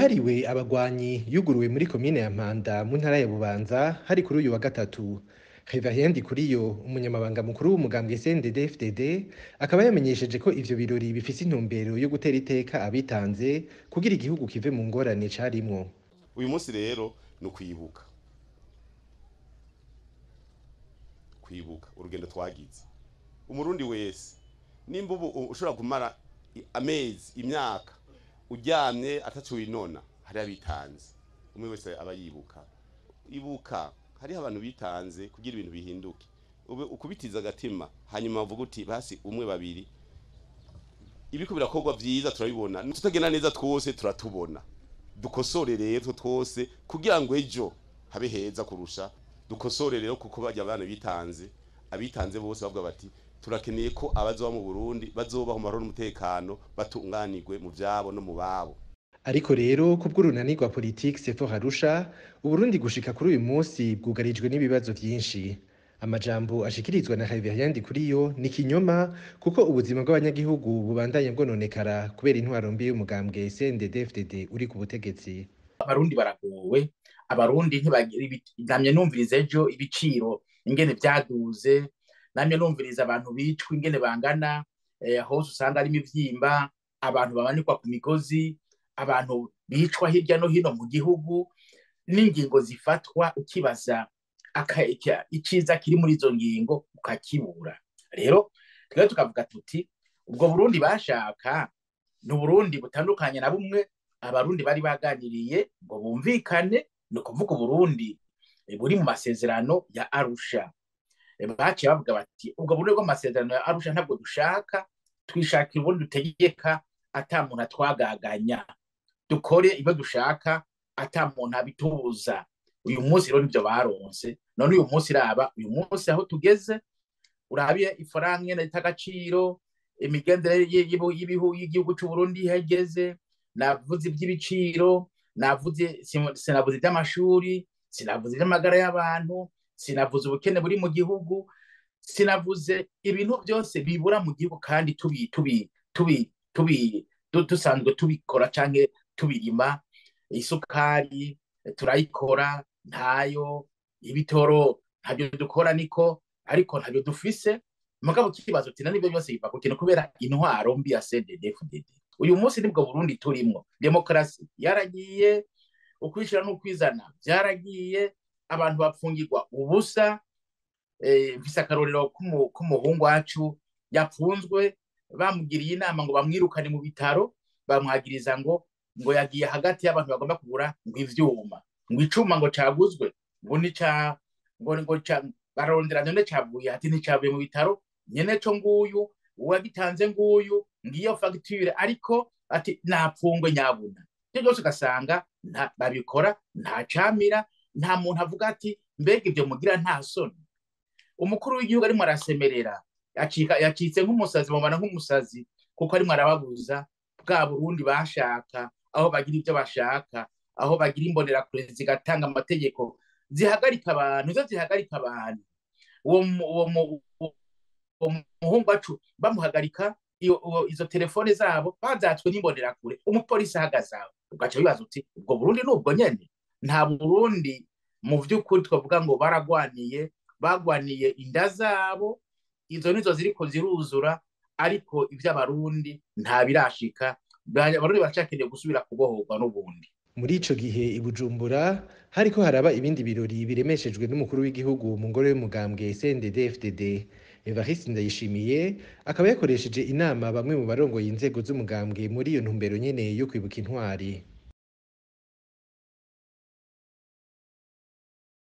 Yahariwe abagwanyi yuguruwe muri komine ya Mpanda mu ntara ya Bubanza hari kuri uyu wa gatatu. Reverien Ndikuriyo, umunyamabanga mukuru w'umugambwe CNDD-FDD, akaba yamenyesheje ko ivyo birori bifise intumbero yo gutera iteka abitanze kugira igihugu kive mu ngorane carimwo. Uyu munsi rero ni ukwibuka, kwibuka urugendo twagize. Umurundi wese nimba ubu ushobora kumara amezi, imyaka uryamye ataco winona, hariho abitanze. Umwe wese aba yibuka, ibuka hariho abantu bitanze kugira ibintu bihinduke. Ube ukubitiza agatima, hanyuma uvuga uti basi umwe babiri, ibiko birakorwa vyiza turabibona, tutagenda neza twose turatubona. Dukosore rero twose kugira ngo ejo habe heza kurusha. Dukosore rero kuko bajya abana bitanze, abitanze bose bavuga bati turakeneye ko abazoba mu Burundi bazobaho mu mahoro n'umutekano, batunganirwe mu vyabo no mu babo. Ariko rero kubw'urunani rwa politike Sefor Arusha, Uburundi gushika kuri uyu munsi bwugarijwe n'ibibazo vyinshi. Amajambo ashikirizwa na Reverien Ndikuriyo ni kinyoma, kuko ubuzima bw'abanyagihugu bubandanya bwononekara kubera intwaro mbi y'umugambwe CNDD-FDD uri ku butegetsi. Abarundi baragowe, abarundi ntibagira namye numviriza ejo ibiciro ingene vyaduze, namye numviriza abantu bicwa ingene bangana, hose usanga harimo ivyimba, abantu bamanikwa ku migozi, abantu bicwa hirya no hino mu gihugu, n'ingingo zifatwa ukibaza iciza kiri muri izo ngingo ukakibura. Rero twebwe tukavuga tuti ubwo Burundi bashaka ni Uburundi butandukanye na bumwe abarundi bari baganiriye ngo bumvikane, ni ukuvuga Uburundi buri mu masezerano ya Arusha. Baciye bavuga bati ubwo Burundi bwo mu masezerano ya Arusha ntabwo dushaka, twishakira ubundi dutegeka ata muntu atwagaganya, dukore ibyo dushaka ata muntu abitubuza. Uyu munsi rero nivyo baronse. None uyu munsi raba, uyu munsi aho tugeze, urabiye ifaranga ingene rita agaciro, imigenderanire y'igihugu c'u Burundi ihageze, navuze ivy'ibiciro, sinavuze ivy'amashuri, sinavuze ivy'amagara y'abantu, sinavuze ubukene buri mu gihugu, sinavuze ibintu byose bibura mu gihugu kandi dusanzwe tubikora canke tubirima. Isukari turayikora ntayo, ibitoro ntabyo dukora niko, ariko ntabyo dufise. Mugabo kibazo tina nibyo byose biva ku kintu kubera intwaro mbi ya CNDD-FDD. Uyu munsi nibwo Burundi turimwo, demokarasi yaragiye, ukwishira n'ukwizana byaragiye, abantu bapfungirwa ubusa. Mfise akarorero k'umuhungu wacu yapfunzwe, bamugiriye inama ngo bamwirukane mu bitaro, bamwagiriza ngo yagiye hagati y'abantu bagomba kugura ngo ivyuma, ngo icuma ngo caguzwe, ngo ni ca, ngo, ngo ca, barondera none cavuye, ati nticavuye mu bitaro, nyene co nguyu, uwagitanze nguyu, ngiyo facture, ariko ati napfungwe nyabuna. Ivyo byose ugasanga babikora nta camira, nta muntu avuga ati mbega ivyo mugira nta soni. Umukuru w'igihugu arimo arasemerera, yacitse nk'umusazi, mubana nk'umusazi, kuko arimo arababuza bwa Burundi bashaka, aho bagira ibyo bashaka, aho bagira imbonerakure zigatanga amategeko zihagarika abantu, izo zihagarika abantu. Uwo muhungu wacu bamuhagarika, izo telefone zabo bazatswe n'imbonerakure, umupolisi ahagaze aho. Ugaca wibaza uti ubwo Burundi ni ubwo nyene? Nta Burundi mu vy'ukuri twavuga ngo baragwaniye, bagwaniye inda zabo, izo nizo ziriko ziruzura, ariko ivy'abarundi nta birashika. Abarundi baracakeneye gusubira kubohorwa n'ubundi. Muri ico gihe i Bujumbura hariko haraba ibindi birori biremeshejwe n'umukuru w'igihugu mu ngoro y'umugambwe CNDD-FDD. Evariste Ndayishimiye akaba yakoresheje inama bamwe mu barongoye inzego z'umugambwe muri iyo ntumbero nyene yo kwibuka intwari.